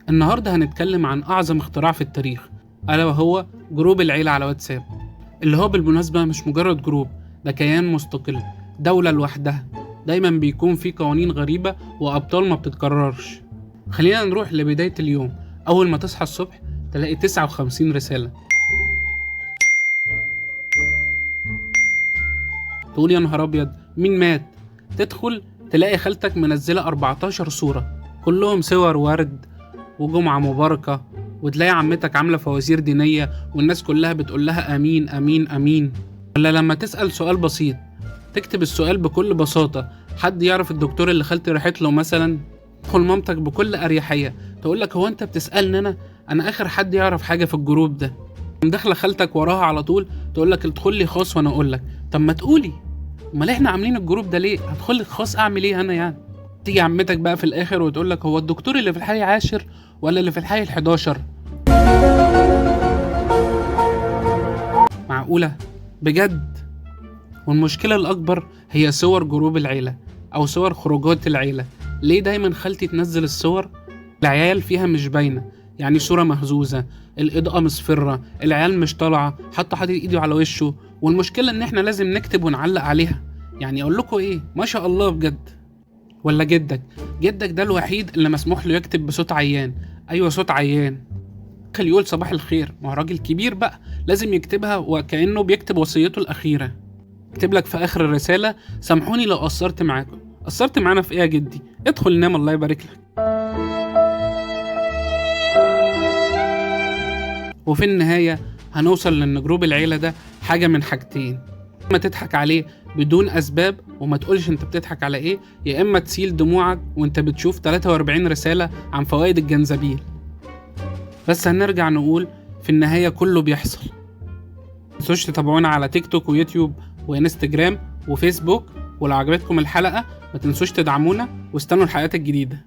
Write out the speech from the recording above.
النهاردة هنتكلم عن أعظم اختراع في التاريخ، ألا وهو جروب العيلة على واتساب، اللي هو بالمناسبة مش مجرد جروب، ده كيان مستقل، دولة لوحدها، دايما بيكون فيه قوانين غريبة وأبطال ما بتتكررش. خلينا نروح لبداية اليوم. أول ما تصحى الصبح تلاقي 59 رسالة، تقول يا نهار أبيض مين مات؟ تدخل تلاقي خالتك منزلة 14 صورة كلهم صور ورد وجمعة مباركة، وتلاقي عمتك عاملة فوازير دينية والناس كلها بتقول لها آمين آمين آمين. ولا لما تسأل سؤال بسيط تكتب السؤال بكل بساطة، حد يعرف الدكتور اللي خالتي راحت له مثلا؟ تدخل مامتك بكل أريحية تقول لك هو أنت بتسألني أنا آخر حد يعرف حاجة في الجروب ده. داخلة خالتك وراها على طول تقول لك ادخل لي خاص وأنا أقول لك. طب ما تقولي، امال احنا عاملين الجروب ده ليه؟ هدخل لك خاص اعمل ايه انا يعني؟ تيجي عمتك بقى في الاخر وتقول لك هو الدكتور اللي في الحي 10 ولا اللي في الحي 11؟ معقولة بجد؟ والمشكلة الأكبر هي صور جروب العيلة أو صور خروجات العيلة. ليه دايما خالتي تنزل الصور العيال فيها مش باينة؟ يعني صورة مهزوزة، الإضاءة مصفرة، العيال مش طالعة، حتى حاطط إيده على وشه. والمشكلة إن إحنا لازم نكتب ونعلق عليها. يعني أقول لكم إيه، ما شاء الله بجد. ولا جدك، جدك ده الوحيد اللي مسموح له يكتب بصوت عيان. أيوة صوت عيان، خليه يقول صباح الخير، ما هو راجل كبير بقى لازم يكتبها وكأنه بيكتب وصيته الأخيرة. يكتب لك في آخر الرسالة سامحوني لو قصرت معاكم. قصرت معانا في إيه يا جدي؟ ادخل نام الله يبارك لك. وفي النهاية هنوصل لأن جروب العيلة ده حاجة من حاجتين، إما تضحك عليه بدون أسباب وما تقولش أنت بتضحك على إيه، يا إما تسيل دموعك وأنت بتشوف 43 رسالة عن فوائد الجنزبيل. بس هنرجع نقول في النهاية كله بيحصل. متنسوش تتابعونا على تيك توك ويوتيوب وإنستجرام وفيسبوك، ولو عجبتكم الحلقة ما تنسوش تدعمونا واستنوا الحلقات الجديدة.